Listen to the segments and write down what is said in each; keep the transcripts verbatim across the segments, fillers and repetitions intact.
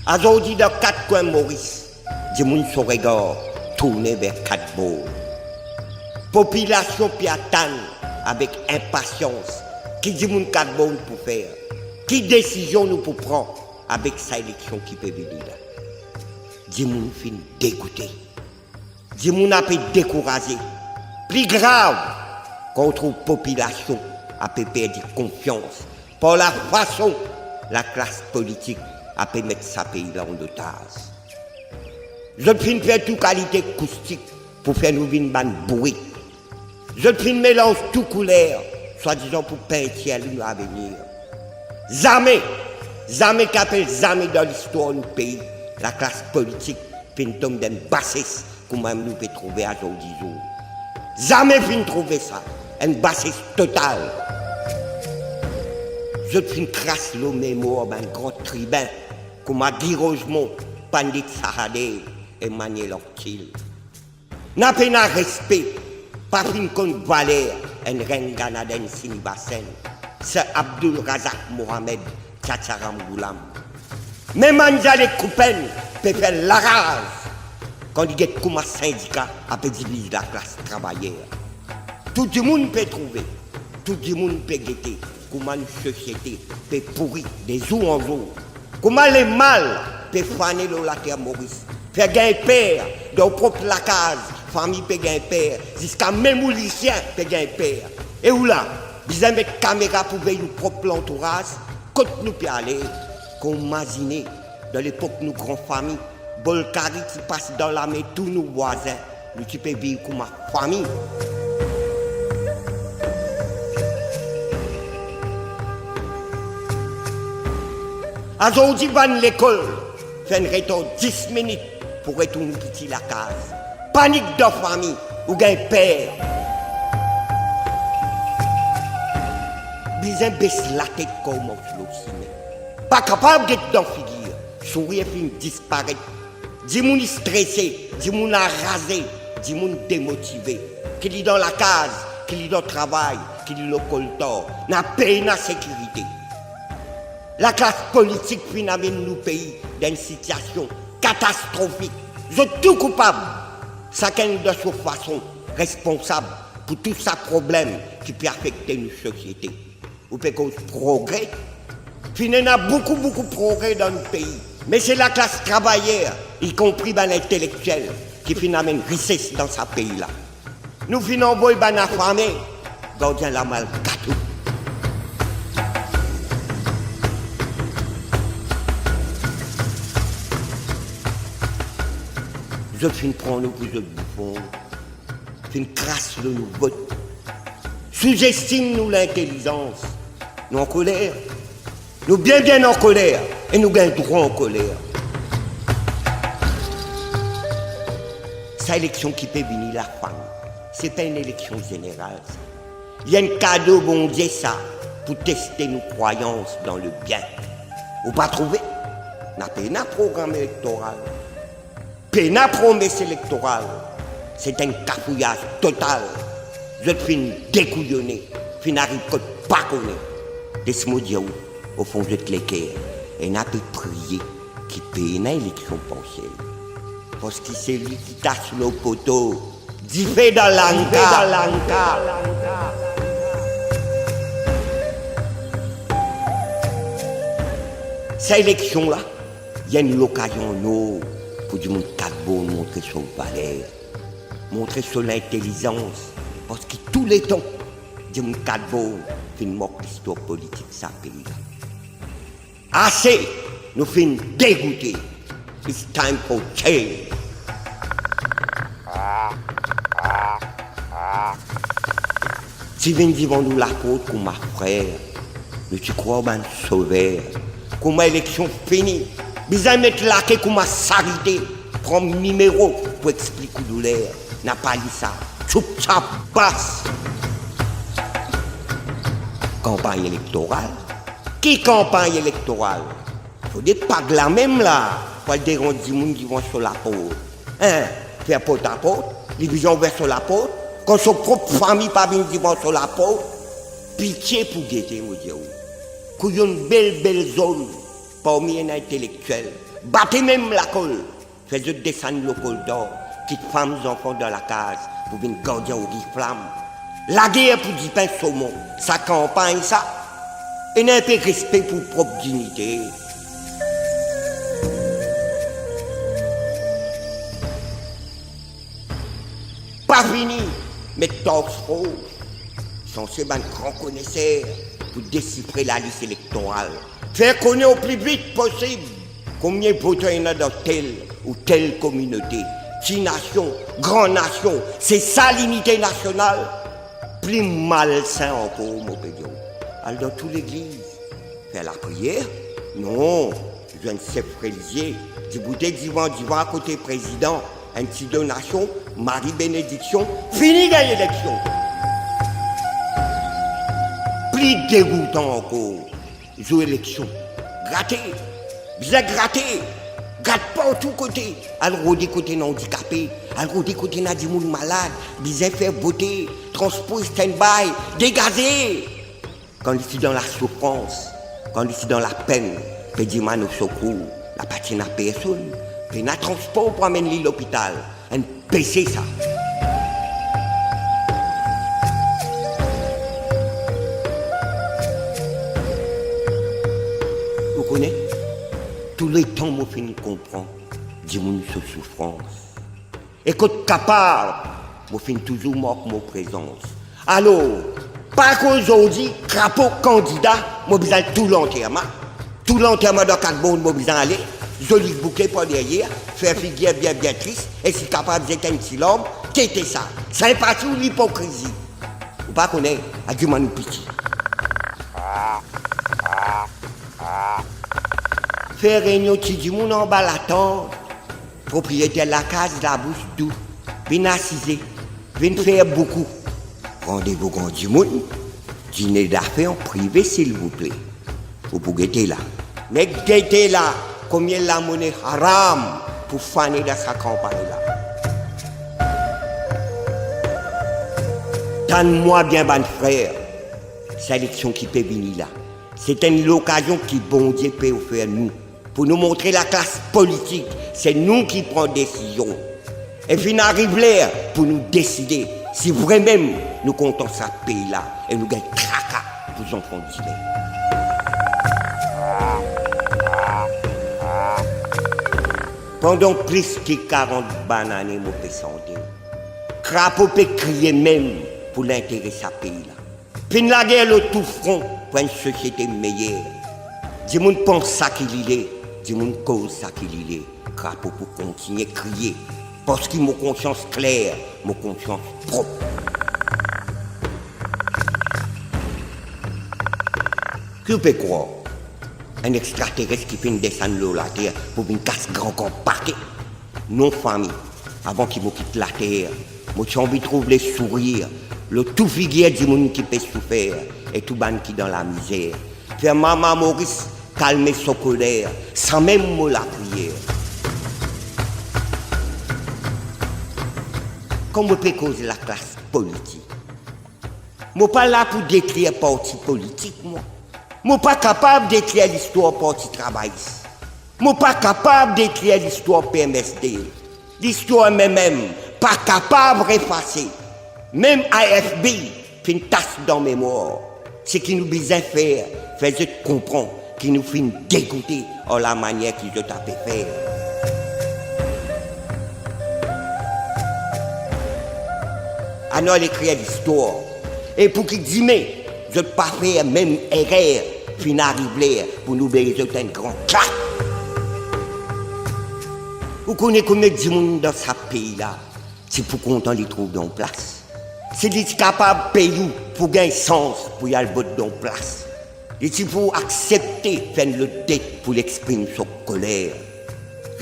Azordi dan kat kwin Moris, dimoun so regar tourne ver kat bor. Popilasion pe atann avek inpasians ki dimoun kat bor pou fer, ki desizion nou pou pran avek sa eleksion ki pe vini la. Dimoun finn degoute. Dimoun ape dekouraze. Pli grav, kan ou trouv popilasion ape perdi konfians par lafason laklas politik ape met sa pei la an otaz. Zot finn fer tou kalite koustik pou fer nou vinn bann bourik. Zot finn melanz tou kouler, swadizan pou pintir nou lavenir. Zame, zame ki apel zame dan listwar nou pei, laklas politik finn tom dan enn bases kouma nou pe trouve azordi zour. Zame finn trouve sa, enn bases total. Zot finn kras lor memwar bann gran tribin kouma Guy Rosemont, Pandit Sahadev, Emmanuel Anquetil. Napa pena respe, pa finn konn valer enn Ranganathan Srinivasan, Sir Abdul Razak Mohammed, Chacharam Ghulam. Mem Anjali Kupen pe fer laraz kan li get kouma sindika ape diviz laklas travayer. Tou dimoun pe trouve, tou dimoun pe gete kouma nou sosiete pe pouri de zour an zour. Kouma lemal pe fane lor later Moris, fer gagn per, dan ou prop lakaz, fami pe gagn per, ziska mem ou lisien pe gagn per. E ou la, bizin met kamera pou vey nou prop lantouraz, kot nou pe ale? Kan ou mazine, dan lepok nou gran fami, bol kari ti pas dan lame tou nou vwazin, nou ti pe viv kouma fami. Azordi bann lekol fer enn retar dis minit pou retourn ou piti lakaz. Panik dan fami, ou gagn per. Bizin bes latet kan ou mars lor sime. Pa kapav get dan figir, sourir finn disparet. Dimoun strese, dimoun araze, dimoun demotive. Ki li dan lakaz, ki li dan travay, ki li lor koltar, napa pena sekirite. Laklas politik finn amenn nou pei dan enn sitiasion katastrofik. Zot tou koupab, sakenn dan so fason responsab pou tou sa problem ki pe afekte nou sosiete. Ou pe koz progre. Finn ena boukou, boukou progre dan nou pei. Me se laklas travayer, ikonpri bann intelektiel, ki finn amenn rises dan sa pei la. Nou finn anvoy bann afame gardien lamal gato. Zot finn pran nou pou zot boufon, finn kras lor nou vot, souzestim nou lintelizans. Nou ankoler, nou bien, bien ankoler, e nou gagn drwa ankoler. Sa eleksion ki pe vini la, fam, se pa enn eleksion zeneral sa. Li enn kado Bondie sa, pou teste nou krwayans dan lebien. Ou pa trouve? Napa pena program elektoral. Pena promes elektoral, se enn kafouyaz total. Zot finn dekouyone, finn ariv kot pa kone. Les mo dir ou, ofon zot leker, ena pe priye ki pena eleksion parsiel. Parski selwi ki tas lor poto, dife dan lanka. Sa eleksion la, li enn lokazion an or pou dimoun kat bor montre so valer, montre so lintelizans, parski tou letan dimoun kat bor finn mark listwar politik sa pei la. Ase, nou finn degoute. It's time for change. Ti vinn divan nou laport kouma frer, nou ti krwar bann sover. Kouma eleksion fini, bizin met lake kouma sarite, pran nimero pou explik ou douler. Napa li sa, tchouptchap, bas. Kanpagn elektoral? Ki kanpagn elektoral? Fode pag la mem la, pou al deranz dimoun divan so laport. Hein, fer portaport, li bizin ouver so laport, kan so prop fami pa vinn divan so laport. Pitie pou gete, mo dir ou. Kouyonn bel, bel zom. Parmi ena intelektiel, bate mem lakol, fer zot desann lor koltar, kit fam, zanfan dan lakaz pou vinn gardien oriflam. Lager pou dipin somon, sa kanpagn sa? Ena inpe respe pou prop dignite. Pa fini, met task force, sanse bann gran koneser pou desifre lalis elektoral. Fer kone o pli vit posib konbien votan ena dan tel ou tel kominote. Ti nasion, gran nasion, se sa linite nasional? Pli malsin ankor, mo pe dir, al dan tou legliz, fer lapriyer? Non, zwenn sef relizie, diboute divan, divan akote prezidan, enn ti donasion, mari benediksion, fini gagn eleksion. Pli degoutan ankor, zour eleksion, grate, bizin grate, grat partou kote, al rode kot ena andikape, al rode kot ena dimoun malad, bizin fer vote, transpor standby, degaze. Kan li ti dan lasoufrans, kan li ti dan lapenn, pe dimann o sekour, la pa ti ena personn, pena transpor pou amenn li lopital. Enn pese sa. Ou kone, touletan mo finn konpran dimoun so soufrans. E kot kapav, mo finn touzour mark mo prezans. Alor, pa koz zordi Krapo kandida, mo bizin al tou lanterman. Tou lanterman dan Kat Bord mo bizin ale, zoli bouke par deryer, fer figir bien, bien tris, e si kapav zet enn ti larm, kete sa. Sinpati ou lipokrizi? Ou pa kone, a dimoun piti. Fer reynion ti dimoun anba latant, propriyeter lakaz labous dou, vinn asize, vinn fer boukou. Randevou gran dimoun, dine dafe an prive, silvouple. Ou pou gete la. Me gete la, konbien lamone haram pou fane dan sa kanpagn la. Tann mwa bien, bann frer, sa eleksion ki pe vini la, se enn lokazion ki Bondie pe ofer nou, pou nou montre laklas politik, se nou ki pran desizion. E finn ariv ler pou nou deside si vremem nou kontan sa pei la e nou gagn traka pou zanfan dime. Pandan plis ki karant bann ane mo pe sante, Krapo pe kriye mem pou lintere sa pei la. Finn lager lor tou fron pou enn sosiete meyer. Dimoun pans saki li le, dimoun koz saki li le. Krapo pou kontigne kriye, parski mo konsians kler, mo konsians prop. Ki ou pe krwar? Enn extrateres ki finn desann lor later pou vinn kas gran-gran pake? Non fami, avan ki mo kit later, mo ti anvi trouv lesourir lor tou figir dimoun ki pe soufer e tou bann ki dan lamizer. Fer Mama Moris kalme so koler, samem mo lapriyer. Kan mo pe koz laklas politik, mo pa la pou detrir parti politik, mwa. Mo pa kapav detrir listwar Parti Travayis. Mo pa kapav detrir listwar P M S D. Listwar M M M pa kapav efase. Mem A F B finn tas dan memwar. Seki nou bizin fer, fer zot konpran ki nou finn degoute ar lamanier ki zot ape fer. Anou al ekrir listwar. E pou ki dime zot pa fer mem erer, finn ariv ler pou nou be zot enn gran klak. Ou kone konbien dimoun dan sa pei la ti pou kontan li trouv dan plas? Si li ti kapav pey ou pou gagn sans pou li al vot dan plas, li ti pou aksepte fer enn lot det pou li exprim so koler.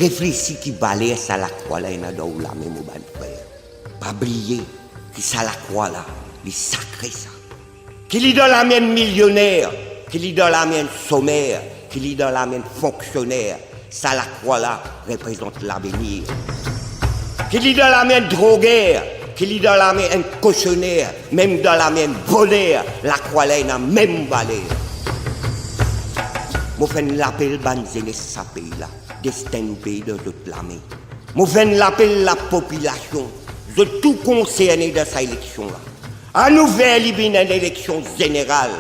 Reflesi ki valer sa lakrwa la ena dan ou lame, mo bann frer. Pa bliye ki sa lakrwa la, li sakre sa. Ki li dan lame enn milioner, ki li dan lame enn somer, ki li dan lame enn fonksioner, sa lakrwa la reprezant lavenir. Ki li dan lame enn droger, ki li dan lame enn kosoner, mem dan lame enn voler, lakrwa la ena mem valer. Mo fer enn lapel bann zenes sa pei la, destin nou pei dan zot lame. Mo fer enn lapel lapopilasion, zot tou konserne dan sa eleksion la. Anou fer li vinn enn eleksion zeneral,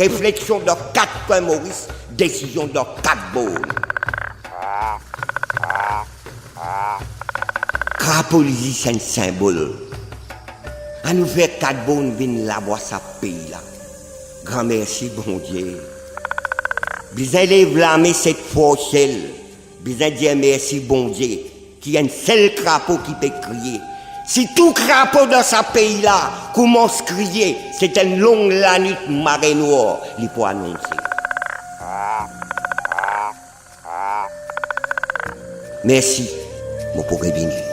refleksion dan kat kwin Moris, desizion dan kat born. Krapo li zis enn sinbol. Anou fer kat born vinn lavwa sa pei la. Gran mersi Bondie. Bizin lev lame set fwa siel. Bizin dir mersi Bondie, ki enn sel krapo ki pe kriye. Si tou krapo dan sa pei la koumans kriye, se enn long lanwit mare nwar li pou anonse. Mersi, mo pou revini.